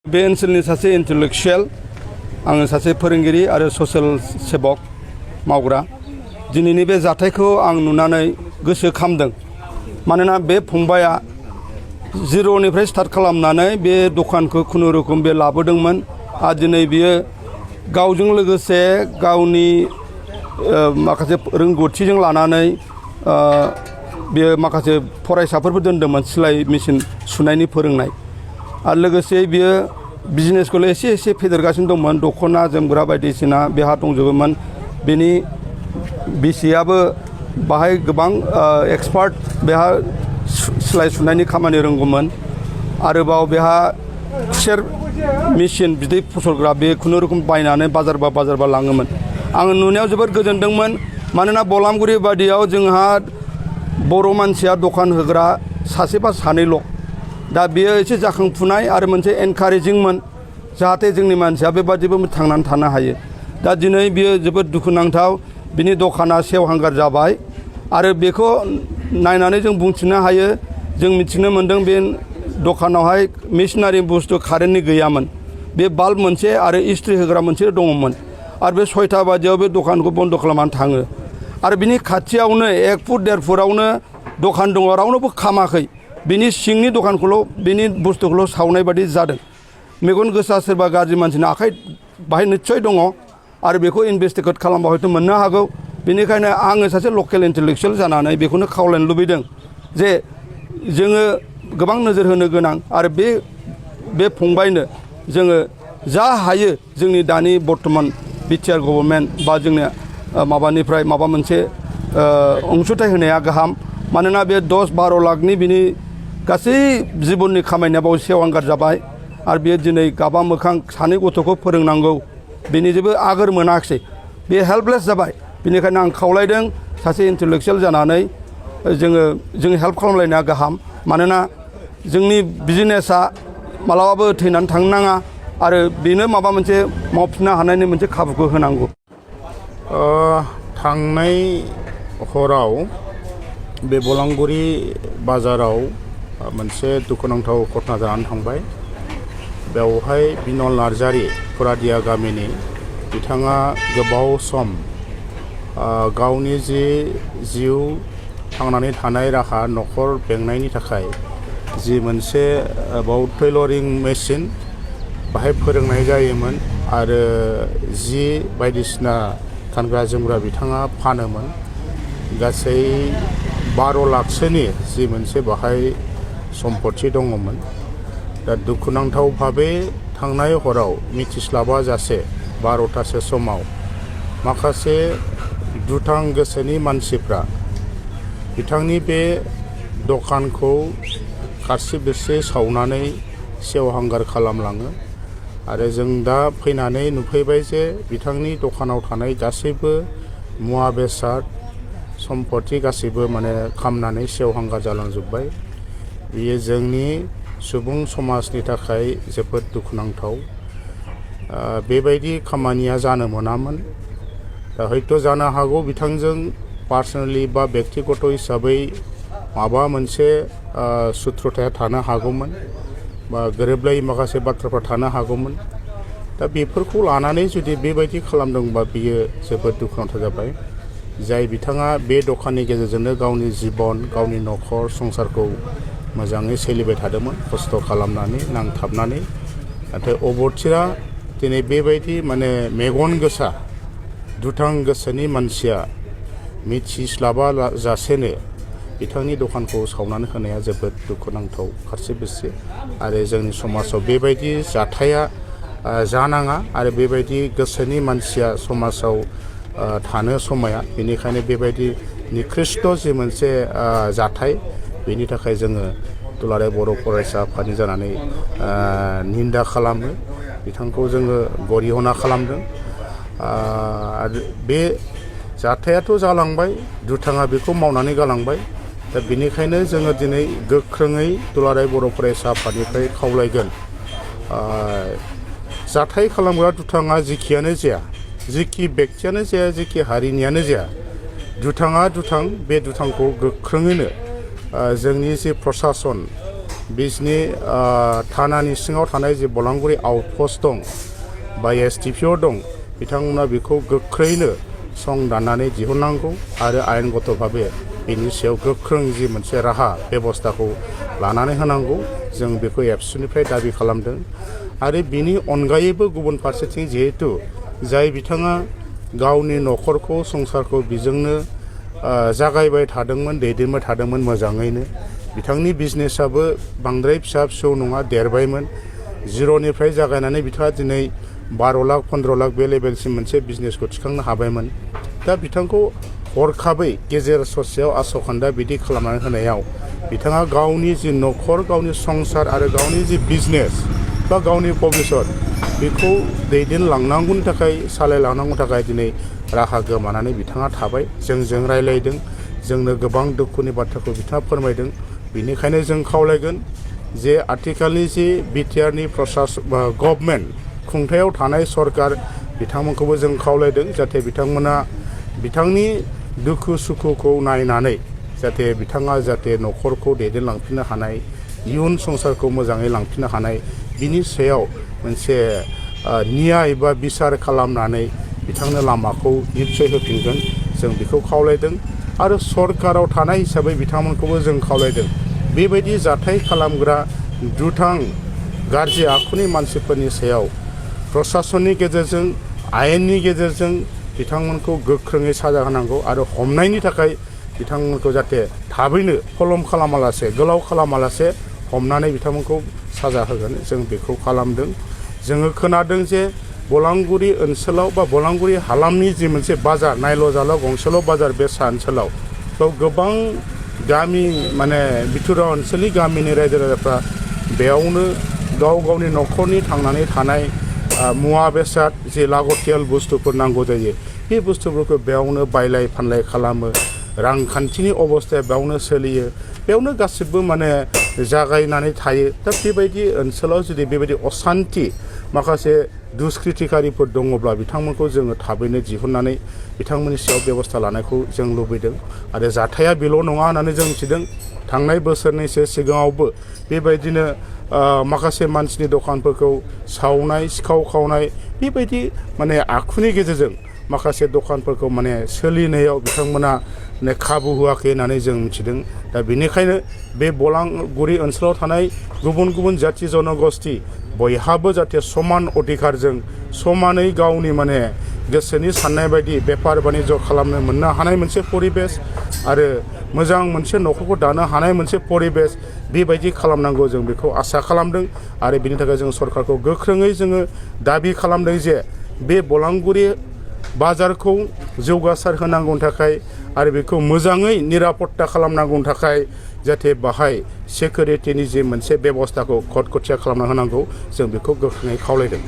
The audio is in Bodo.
बे ओनसोलनि सासे इन्टेलेक्चुवेल आङो सासे फोरोंगिरि आरो ससियेल सेबक मावग्रा दिनैनि बे जाथायखौ आं नुनानै गोसो खामदों मानोना बे फंबाया जिर'निफ्राय स्टार्ट खालामनानै बे दखानखौ खुनुरुखुम बे लाबोदोंमोन आरो दिनै बियो गावजों लोगोसे गावनि माखासे रोंगौथिजों लानानै बियो माखासे फरायसाफोरबो दोनदोंमोन सिलाय मेचिन सुनायनि फोरोंनाय आरो लोगोसे बियो बिजनेसखौ एसे एसे फेदेरगासिनो दंमोन दख'ना जोमग्रा बायदिसिना बेहा दंजोबोमोन बेनि बिसियाबो बाहाय गोबां एक्सपार्ट बेहा सिलाय सुनायनि खामानि रोंगौमोन आरोबाव बेहा खुसेर मेचिन बिदै फसलग्रा बे खुनुरुखुम बायनानै बाजार लाङोमोन आङो नुनायाव जोबोद गोजोनदोंमोन मानोना बलामगुरि बादियाव जोंहा बर' मानसिया दखान होग्रा सासे बा सानैल' दा बेयो एसे जाखांफुनाय आरो मोनसे एनकारेजिंमोन जाहाथे जोंनि मानसिया बेबादिबो थांनानै थानो हायो दा दिनै बियो जोबोद दुखुनांथाव बिनि दखाना सेवहांगार जाबाय आरो बेखौ नायनानै जों बुंथिनो हायो जों मिथिनो मोन्दों बे दखानावहाय मेसिनारि बुस्थु कारेन्टनि गैयामोन बे बाल्ब मोनसे आरो इस्ट्रि होग्रा मोनसे दङमोन आरो बे 6टा बाजियाव बे दखानखौ बन्द' खालामनानै थाङो आरो बिनि खाथियावनो 1 फुट 1.5 फुटावनो दखान दङ रावनोबो खामाखै बिनि सिंनि दखानखौल' बिनि बुस्थुखौल' सावनाय बादि जादों मेगन गोसा सोरबा गाज्रि मानसिनि आखाइ बाहाय निस्सय दङ आरो बेखौ इनभेस्टिगेट खालामबा हयथ' मोननो हागौ बेनिखायनो आङो सासे लकेल इन्टेलेक्चुवेल जानानै बेखौनो खावलायनो लुबैदों जे जोङो गोबां नोजोर होनो गोनां आरो बे फंबायनो जोङो जा हायो जोंनि दानि बर्तमान बिटिआर गभर्नमेन्ट बा जोंनि माबानिफ्राय माबा मोनसे अनसुंथाइ होनाया गाहाम मानोना बे 10-12 लाखनि बिनि गासै जिबननि खामायनाया बाव सेवहांगार जाबाय आरो बेयो दिनै गाबा मोखां सानै गथ'खौ फोरोंनांगौ बेनि जेबो आगोर मोनाखिसै बे हेल्पलेस जाबाय बेनिखायनो आं खावलायदों सासे इन्टेलेक्चुवेल जानानै जों हेल्प खालामलायनाया गाहाम मानोना जोंनि बिजनेसा मालाबाबो थैनानै थांनो नाङा आरो बेनो माबा मोनसे मावफिननो हानायनि मोनसे खाबुखौ होनांगौ थांनाय हराव बे बलांगुरि बाजाराव मोनसे दुखुनांथाव घटना जानानै थांबाय बेवहाय बिनल नार्जारि फरादिया गामिनि बिथाङा गोबाव सम गावनि जिउ थांनानै थानाय राहा न'खर बेंनायनि थाखाय जि मोनसे बाव टेलरिं मेचिन बाहाय फोरोंनाय जायोमोन आरो जि बायदिसिना गानग्रा जोमग्रा बिथाङा फानोमोन गासै 12 लाखसोनि जि मोनसे बाहाय सम्पथि दङमोन दा दुखुनांथाव भाबे थांनाय हराव मिथिस्लाबा जासे 12टासो समाव माखासे दुथां गोसोनि मानसिफ्रा बिथांनि बे दखानखौ खारसि बिरसि सावनानै सेवहांगार खालामलाङो आरो जों दा फैनानै नुफैबाय जे बिथांनि दखानाव थानाय गासैबो मुवा बेसाद सम्पथि गासैबो माने खामनानै सेवहांगार जालांजोब्बाय बेयो जोंनि सुबुं समाजनि थाखाय जोबोद दुखुनांथाव बेबायदि खामानिया जानो मोनामोन दा हयथ' जानो हागौ बिथांजों पार्सनेलि बा बेक्तिगत हिसाबै माबा मोनसे सुथ्रताया थानो हागौमोन बा गोरोबलायै माखासे बाथ्राफोर थानो हागौमोन दा बेफोरखौ लानानै जुदि बेबायदि खालामदोंबा बियो जोबोद दुखुनांथाव जाबाय जाय बिथाङा बे दखाननि गेजेरजोंनो गावनि जिबन गावनि न'खर संसारखौ मोजाङै सोलिबाय थादोंमोन खस्थ' खालामनानै नांथाबनानै नाथाय अबथिरा दिनै बेबायदि माने मेगन गोसा दुथां गोसोनि मानसिया मिथिस्लाबा जासेनो बिथांनि दखानखौ सावनानै होनाया जोबोद दुखुनांथाव फारसे बिरसे आरो जोंनि समाजाव बेबायदि जाथाया जानाङा आरो बेबायदि गोसोनि मानसिया समाजाव थानो समाया बेनिखायनो बेबायदि निकृष्ट जि मोनसे जाथाय बेनि थाखाय जोङो दुलाराय बर' फरायसा आफादनि जानानै निन्दा खालामो बिथांखौ जोङो गरिहना खालामदों आरो बे जाथायाथ' जालांबाय दुथाङा बेखौ मावनानै गालांबाय दा बेनिखायनो जोङो दिनै गोख्रोङै दुलाराय बर' फरायसा आफादनिफ्राय खावलायगोन जाथाय खालामग्रा दुथाङा जिखियानो जाया जिखि बेक्तियानो जाया जिखि हारिनियानो जाया दुथाङा दुथां बे दुथांखौ गोख्रोङैनो जोंनि जे प्रसासन बिसनि थानानि सिङाव थानाय जे बलांगुरि आउटपस्ट दं बा STPO दं बिथांमोना बेखौ गोख्रैनो सं दाननानै दिहुननांगौ आरो आयेनगत भाबे बेनि सायाव गोख्रों जि मोनसे राहा बेबस्थाखौ लानानै होनांगौ जों बेखौ एबसुनिफ्राय दाबि खालामदों। आरो बिनि अनगायैबो गुबुन फारसेथिं जिहेतु जाय बिथाङा गावनि न'खरखौ संसारखौ बिजोंनो जागायबाय थादोंमोन दैदेनबाय थादोंमोन मोजाङैनो बिथांनि बिजनेसाबो बांद्राय फिसा फिसौ नङा देरबायमोन जिर'निफ्राय जागायनानै बिथाङा दिनै 12 लाख 15 लाख बे लेभेलसिम मोनसे बिजनेसखौ थिखांनो हाबायमोन। दा बिथांखौ हरखाबै गेजेर ससेयाव आसखान्दा बिदि खालामनानै होनायाव बिथाङा गावनि जि न'खर गावनि संसार आरो गावनि जि बिजनेस बा गावनि भबिष्यत बेखौ दैदेनलांनांगौनि थाखाय सालायलांनांगौनि थाखाय दिनै राहा गोमानानै बिथाङा थाबाय। जोंजों रायलायदों जोंनो गोबां दुखुनि बाथ्राखौ बिथाङा फोरमायदों। बेनिखायनो जों खावलायगोन जे आथिखालनि जि बिटिआरनि गभर्नमेन्ट खुंथायाव थानाय सरकार बिथांमोनखौबो जों खावलायदों जाहाथे बिथांमोना बिथांनि दुखु सुखुखौ नायनानै जाहाथे बिथाङा जाहाथे न'खरखौ दैदेनलांफिननो हानाय इयुन संसारखौ मोजाङै लांफिननो हानाय बिनि सायाव मोनसे न्याय बा बिसार खालामनानै बिथांनो लामाखौ निस्सय होफिनगोन जों बेखौ खावलायदों। आरो सरकाराव थानाय हिसाबै बिथांमोनखौबो जों खावलायदों बेबायदि जाथाय खालामग्रा दुथां गाज्रि आखुनि मानसिफोरनि सायाव प्रसासननि गेजेरजों आयेननि गेजेरजों बिथांमोनखौ गोख्रोङै साजा होनांगौ आरो हमनायनि थाखाय बिथांमोनखौ जाहाथे थाबैनो फलम खालामालासे गोलाव खालामालासे हमनानै बिथांमोनखौ साजा होगोन जों बेखौ खालामदों। जोङो खोनादों जे बलांगुरि ओनसोलाव बा बलांगुरि हालामनि जि मोनसे बाजार नायल' जाल' गंसेल' बाजार बे सा ओनसोलाव बेयाव गोबां गामि माने बिथुरा ओनसोलनि गामिनि रायजो राजाफ्रा बेयावनो गाव गावनि न'खरनि थांनानै थानाय मुवा बेसाद जे लागतियाल बुस्थुफोर नांगौ जायो बे बुस्थुफोरखौ बेयावनो बायलाय फानलाय खालामो। रांखान्थिनि अबस्थाया बेयावनो सोलियो बेयावनो गासिबो माने जागायनानै थायो। दा बेबायदि ओनसोलाव जुदि बेबायदि असान्थि माखासे दुष्कृतिकारिफोर दङब्ला बिथांमोनखौ जोङो थाबैनो दिहुननानै बिथांमोननि सायाव बेबस्था लानायखौ जों लुबैदों। आरो जाथाया बेल' नङा होननानै जों मिथिदों थांनाय बोसोरनैसो सिगाङावबो बेबायदिनो माखासे मानसिनि दखानफोरखौ सावनाय सिखाव खावनाय बेबायदि माने आखुनि गेजेरजों माखासे दखानफोरखौ माने सोलिनायाव बिथांमोना खाबु होआखै होननानै जों मिथिदों। दा बेनिखायनो बे बलांगुरि ओनसोलाव थानाय गुबुन गुबुन जाथि जनगोष्ठी बयहाबो जाहाथे समान अधिकारजों समानै गावनि माने गोसोनि साननाय बायदि बेफार बानिज्य खालामनो मोननो हानाय मोनसे परिबेस आरो मोजां मोनसे न'खरखौ दानो हानाय मोनसे परिबेस बेबायदि खालामनांगौ जों बेखौ आसा खालामदों। आरो बिनि थाखाय जों सरकारखौ गोख्रोङै जोङो दाबि खालामदों जे बे बलांगुरि बाजारखौ जौगासार होनांगौनि थाखाय आरो बेखौ मोजाङै निरापत्ता खालामनांगौनि थाखाय जाहाथे बाहाय सिकिउरिटिनि जे मोनसे बेबस्थाखौ खटखटिया खालामना होनांगौ जों बेखौ गोख्रोङै खावलायदों।